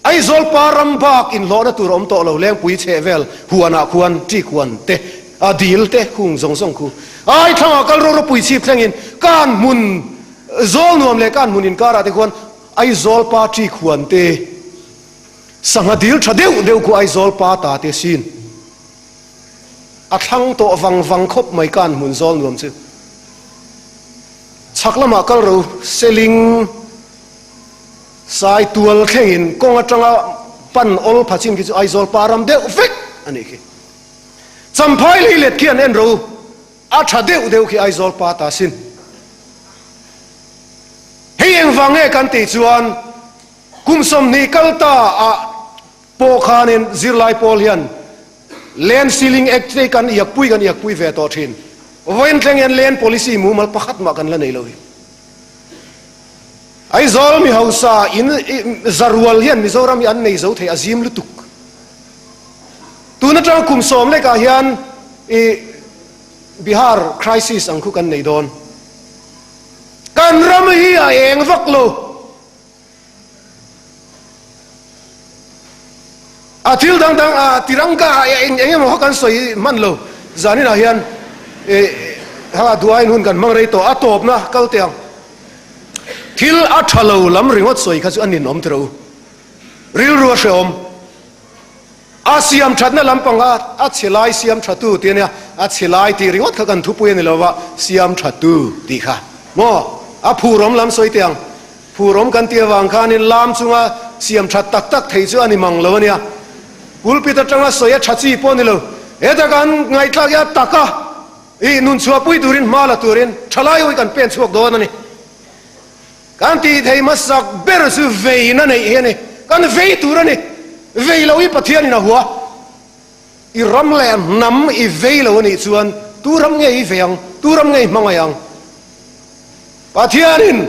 Aizawl pa ram bak inhlawhna tur a awm tawh lo, Lengpui chheh vel huanah khuan ṭik huan te, a dil te khung zawng zawng khu. Ai thlangah kal ro ropui chhip thlengin kan hmun zawl nuam leh kan hmun inkarah te khuan Aizawl pa ṭik huan te, sangha dil ṭha deuh deuh khu Aizawl pa ta te sin a thlang tawh vang vang khawp mai kan hmun zawl nuam chu. Chhak lamah kal ro Seling. Sai tual thlengin kawng atanga pan awl pha chin khi chu Aizawl pa ram deuh vek a nih khi. Champhai lei let khi an en ro a tha deuh deuh khi Aizawl pa ta sin. Hei engvang nge kan tih chuan kum 20 kal ta ah pawh khanin zirlai pawl hian Land Ceiling Act te kan iakpui kan iakpui ve tawh thin. Vawiin thleng hian Land Policy mumal pakhat mah kan la nei lo hi. Aizawl mi hausa in zarual hian Mizoram hi an nei zo thei a zim lutuk. Tun atang kum 10 lekah hian i Bihar crisis ang khu kan nei dawn. Kan ram hi a eng vak lo. A thil dang dang a tiranga eng eng emaw kha kan sawi hman lo. Zaninah hian i ha duain hun kan hmang rei tawh a tawpna kal teh ang. Thil a tha lo lam ringawt sawi kha chu a ninawm tiro. Rilru a hrehawm. A siam thatna lampang a a chhe lai siam thatu tih a nia, a chhe lai tih ringawt kha kan thupui a ni lo va, siam thatu tih kha maw? A phurawm lam sawi teh ang. Phurawm kan tih avang khanin lam chunga siam that tak tak thei chu a ni mang lo a nia. Pulpit atanga sawi a tha chi pawh a ni lo. Heta kan ngaihthlak hi a tak a, ih nun chhuahpui turin hma la turin thalai ho hi kan pen chhuak dawn a ni. Kan tih thei hmasak ber chu veina neih hi a ni. Kan vei tur a ni. Vei lo hi Pathianin a hua. I ram leh hnam i vei lo a nih chuan tu ram nge i vei ang? Tu ram nge i hmangaih ang? Pathianin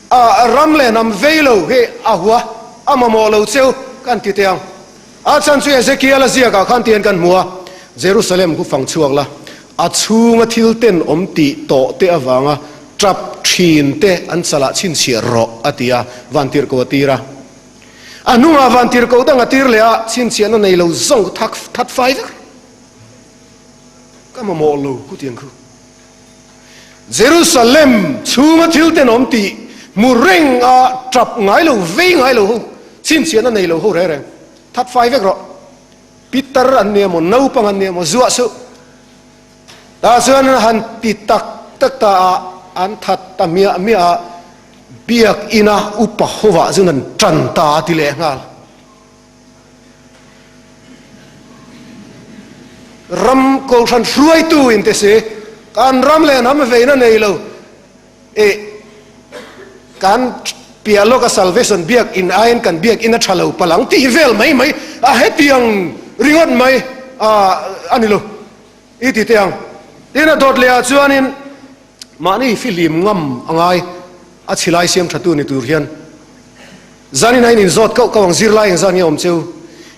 a ram leh hnam vei lo hi a hua, a mamawh lo cheu kan ti teh ang. A chhan chu Ezekiel-a ziakah khan tihian kan hmu a, Jerusalem khu fang chhuak la, a chhunga thil ten awm tih tawh te avanga tap thin te an chalah chhinchhiah rawh, a ti a, vantirhkoh a tir a. A hnungah vantirhkoh dang a tir leh a, chhinchhiahna nei lo zawng khu thak that fai vek. Ka mamawh lo khu tiang khu. Jerusalem chhunga thil tenawm tih hmu reng a tap ngai lo, vei ngai lo ho, chhinchhiahna nei lo ho reng reng, that fai vek rawh. Pitar an nia maw, naupang an nia maw, zuah suh. Tah chuan an han ti tak tak ta a, an that ta miah miah a, biakina upa hovah chuan an tan ta a ti leh nghal. Ram kohhran hruaitu in ti si, kan ram leh hnam veina nei lo i kan piah lawka salvation biak in aiin kan biak in a tha lo palang tih vel mai mai a hetiang ringawt mai a ni lo i ti teh ang. Tin a dawt leh ah chuanin mahni fihlim ngam a ngai a chhilai siam thatu ni tur hian. Zanin a in inzawt kauh kauh ang zirlai engzat nge awm cheu?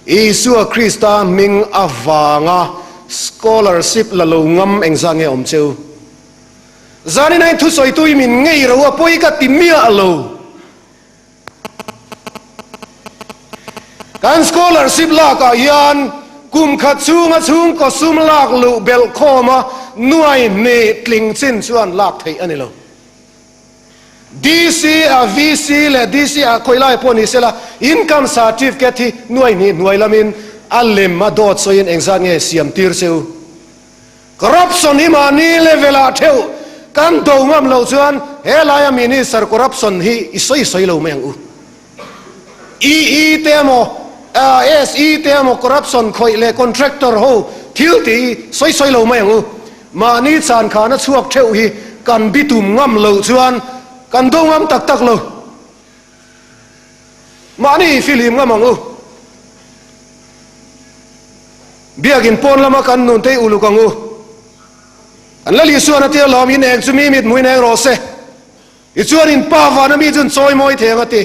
Isua Krista hming avanga scholarship la lo ngam engzat nge awm cheu? Zanin a in thusawitu i min ngei ro a pawi ka ti miah lo. Kan scholarship lakah hian kum khat chhunga chhungkaw sum lak luh belh khawma nuai hnih tling chin chuan lak theih a ni lo. DC a VC leh DC ah khawi lai pawh ni sela income certificate hi nuai hnih hnuai lamin a lem a dawt sawiin engzat nge siam tir che u? Corruption hi mahni level ah theuh kan do ngam loh chuan he laia minister corruption hi i sawi sawi lo mai ang u. EE te emaw SE te emaw corruption khawih leh contractor ho thil tih hi sawi sawi lo mai ang u. Mahni chan khana chhuak theuh hi kan bitum ngam loh chuan kan do ngam tak tak lo. Mahni fihlim ngam ang u. Biakin pawn lama kan nun te uluk ang u. An la Lisuan a tia lawm in eng chu mi mit hmuin eng rawh se. Tichuan in pa vana mi chuan chawi mawi thei ang a ti.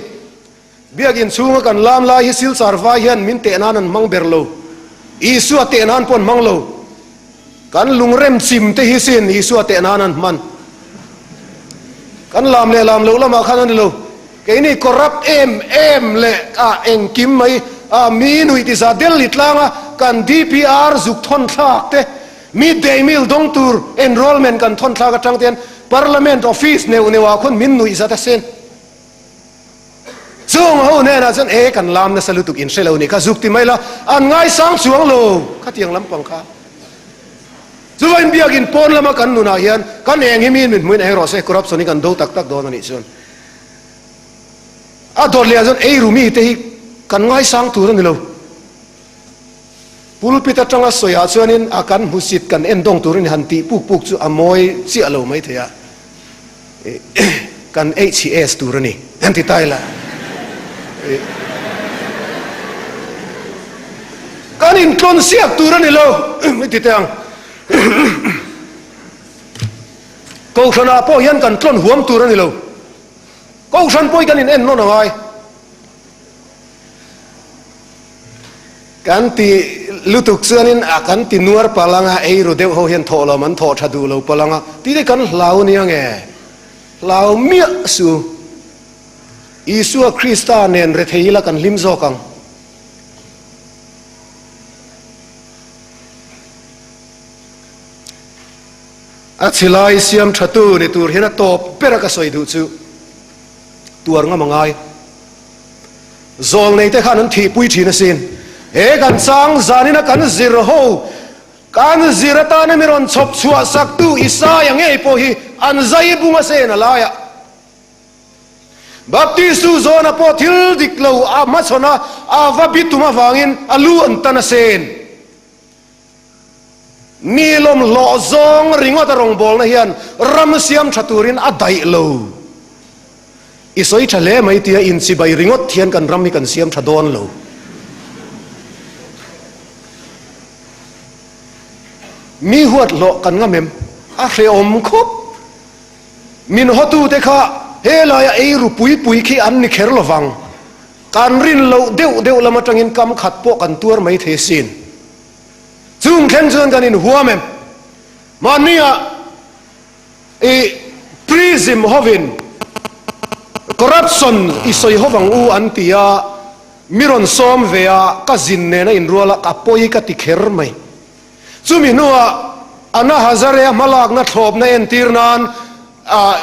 Biakin chhunga kan lam lai hi Silchar vai hian min teh nan an hmang ber lo. Isua teh nan pawh an hmang lo. Kan lungrem chim te hi sin Isua teh nan an hman. Kan lam leh lam loh lamah khan a ni lo. Keini corrupt em em leh a engkim mai a mi nuih ti za Delhi tlanga kan DPR zuk thawn thlak te, mid day meal dawng tur enrollment kan thawn thlak atang te hian Parliament office neuh neuh ah khawn min nuih zat asin. Chung ho hnenah chuan e kan lam nasa lutuk in hre lo nih kha zuk ti mai la an ngaisang chuang lo khatiang lampang kha. Chuvain biakin pawn lama kan nunah hian kan eng hi miin min hmuin eng rawh se corruption hi kan do tak tak dawn a nih chuan a dawt leh ah chuan eiru mite hi kan ngaisang tur a ni lo. Pulpit atanga sawiah chuanin a kan hmusit kan en dawng turin han tih puk puk chu a mawi chiah lo mai thei a, kan HCS tur a ni an ti ta ila. Kan intlawn siak tur a ni lo i ti teh ang. Kohhranah pawh hian kan tlawn huam tur a ni lo. Kohhran pawh hi kan in en nawn a ngai. Kan ti lutuk chuanin a kan ti nuar palh anga, ei ru deuh ho hian thawh lawm an thawh tha duh lo palh anga tih te kan hlau nia nge? Hlau miah su. Isua Krista nen rethei ila kan hlim zawk ang. A chhilai siam thatu ni tur hian a tawp ber a ka sawi duh chu tuar ngam a ngai. Zawlnei te khan an thihpui thin asin. He kan chang zanina kan zir ho, kan zir atana mi rawn chhawp chhuah saktu Isaia ngei pawh hi an zai bung a sen a laiah. Baptistu zawna pawh thil dik lo a hmachhawn a, a va bitum avangin a lu an tan a sen. Mi lawmhlawh zawng ringawt a rawngbawlna hian ram siam tha turin a daih lo. I sawi tha hle mai tia inchibai ringawt hian kan ram hi kan siam tha dawn lo. Mi huat hlawh kan ngam em? A hrehawm khawp. Min hawtute kha helaia eiru pui pui khi an ni kher lovang. Kan rin loh deuh deuh lam atangin kam khat pawh kan tuar mai thei asin. Chung thleng chuan kan inhuam em? Mahnia i prism hovin corruption i sawi hovang u an ti a, mi rawn sawm ve a, ka zin nena inrual a, ka pawi ka ti kher mai. Chumi hnuah Anna Hazare-a hmalakna thlawpna entir nan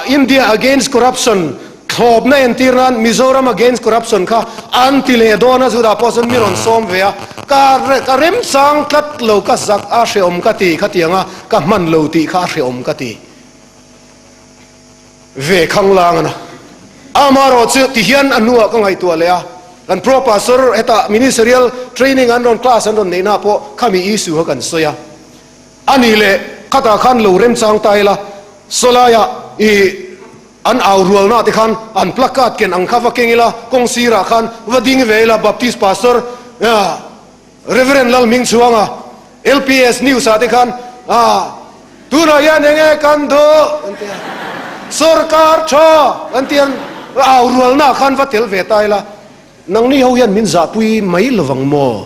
India Against Corruption thlawpna entir nan Mizoram Against Corruption kha an ti leh dawn a, chutah pawh chuan mi rawn sawm ve a, ka ka remchang tlat lo, ka zak a hrehawm ka ti khatiang a, ka hman lo tih kha a hrehawm ka ti ve khanglang a na. Amaherawh chu tihian a hnuah ka ngaihtuah leh a, kan Pro Pastor hetah Ministerial Training an rawn class an rawn neihna pawh khami issue kha kan sawi a, a nih leh khatah khan lo remchang ta ila, sawlaiah i an au rualna te khan an placard ken ang kha va keng ila, kawng sirah khan va ding ve ila, Baptist Pastor Rev. Lalhmingchhuanga, LPS News ah te khan tunah hian eng nge kan duh an ti a, sawrkar tha an ti a, au rualna khan va tel ve ta ila, nangni ho hian min zahpui mai lovang maw?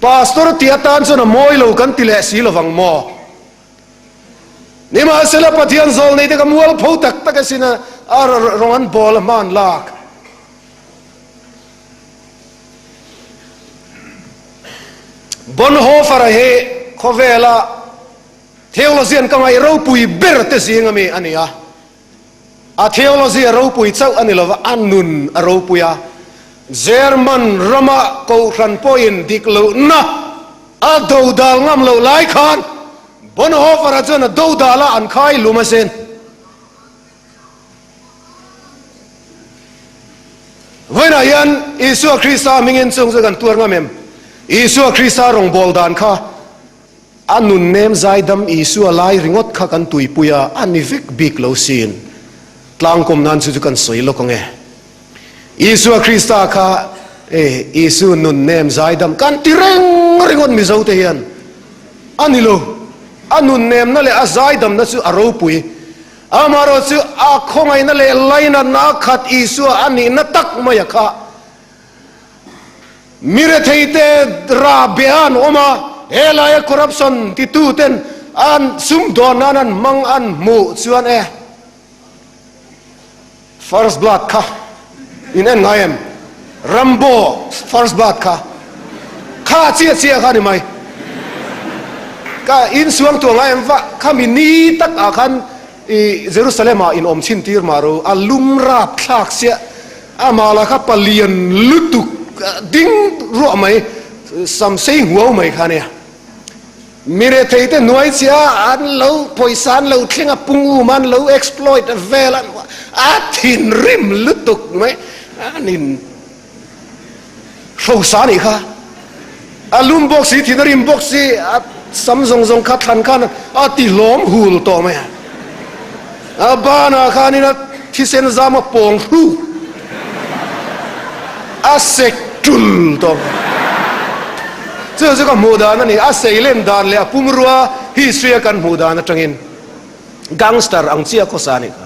Pastor tih atan chuan a mawi lo kan ti leh si lovang maw? Nimahsela Pathian zawl nei te ka mualpho tak tak asin a, a rawng an bawl a hman lak. Bonhoeffer-a hi khawvela theologian ka ngaih ropui ber te zing ami a ni a. A theology a ropui chauh a ni lova, a nun a ropui a. German rama kohhran pawhin dik lohna a dodal ngam loh lai khan Bonhoeffer-a chuan a dodal a, an khai lum asin. Vawiinah hian Isua Krista hmingin chung chu kan tuar ngam em? Isua Krista rawngbâwl dan kha a nunnem zaidam Isua lai ringawt kha kan tuipui a, a ni vek bik lo sin. Tlangkawm nan chu chu kan sawi lawk ang e. Isua Krista kha e Isu nunnem zaidam kan ti reng ringawt Mizote hian a ni lo. A nunnemna leh a zaidamna chu a ropui. Amaherawh chu a khawngaihna leh lainatna a khat Isua a nihna tak mai a kha. Mi retheite rah beh an awm a, helaia corruption tituten an sumdawn nan an hmang an hmuh chuan e First Blood kha in en ngai em? Rambo First Blood kha kha chiah chiah kha ni mai. Ka in suang tuah ngai em va khami ni tak ah khan i Jerusalem ah in awm chhin tir mah ro a lum rap thlak siah amah lah kha palian lutuk ding ruah mai sam sei huau mai kha nia. Mi retheite hnuai chiah an lo pawisa an lo thleng a pung um an lo exploit vel a a thinrim lutuk mai an in hrosa anih kha a lum bawk si thin a rim bawk si a sam zawng zawng kha thlan khan a ti hlawm hul tawh mai a a banah khanin a thisen zam a pawng hruk A sek tul tawh. Chu chu ka hmuh dan a ni. A seilen dan leh a pumrua history a kan hmuh dan atangin gangster ang chiah khawsa a nih kha.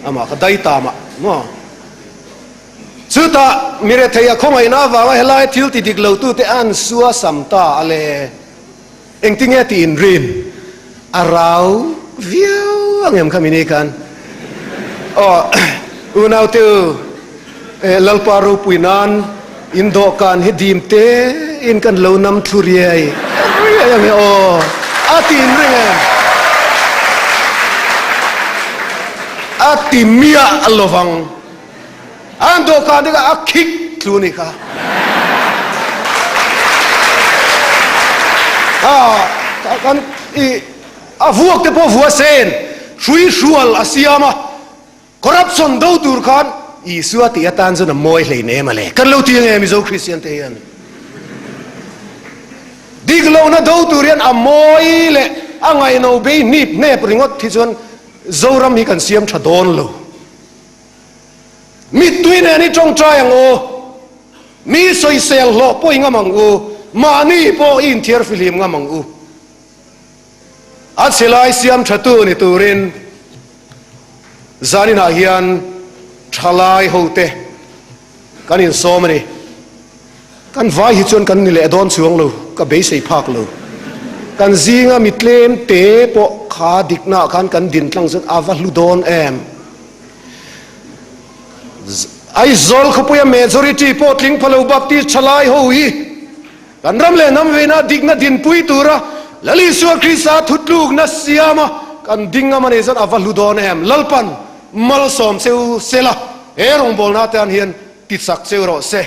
Amah kha daitam ah maw. Chutah mi rethei a khawngaihna avanga helai thil ti dik lo tute an sua sam ta a le. Engtinge tih inrin a rau viau ang em kha mini khan aw unaute u Lalpa ropui nan in dawhkan hi dim te in kan lo nam thlu riai riai ang e aw a ti inring em a ti miah lovang An dawhkan te kha a khik tlu ni kha. Kan i a vuak te pawh vua sen hrui hrual a siam a, corruption do tur khan Isua tih atan chuan a mawi hlei nem a le. Kan lo ti ange Mizo Kristian te hian. Dik lohna do tur hian a mawi leh a ngaihno bei hnip hnep ringawt hi chuan Zoram hi kan siam tha dawn lo. Mittui nen i tawngtai ang u, mi sawisel hlawh pawh i ngam ang u, mahni pawh i inthiar fihlim ngam ang u. A chhe lai siam thatu ni turin zaninah hian thalai hote kan insawm a ni. Kan vai hi chuan kan ni leh dawn chuang lo, ka beisei phak lo. Kan zinga mi tlem te pawh kha diknaah khan kan din tlang chuan a va hlu dawn em. Aizawl khawpuia majority pawh tling pha lo Baptist thalai ho hi kan ram leh hnam veina dikna dinpui tura Lal Isua Krista thutlukna siama kan ding ngam a nih chuan a va hlu dawn em. Lalpan malsawm cheu sela he rawngbawlna te an hian tichak cheu rawh se.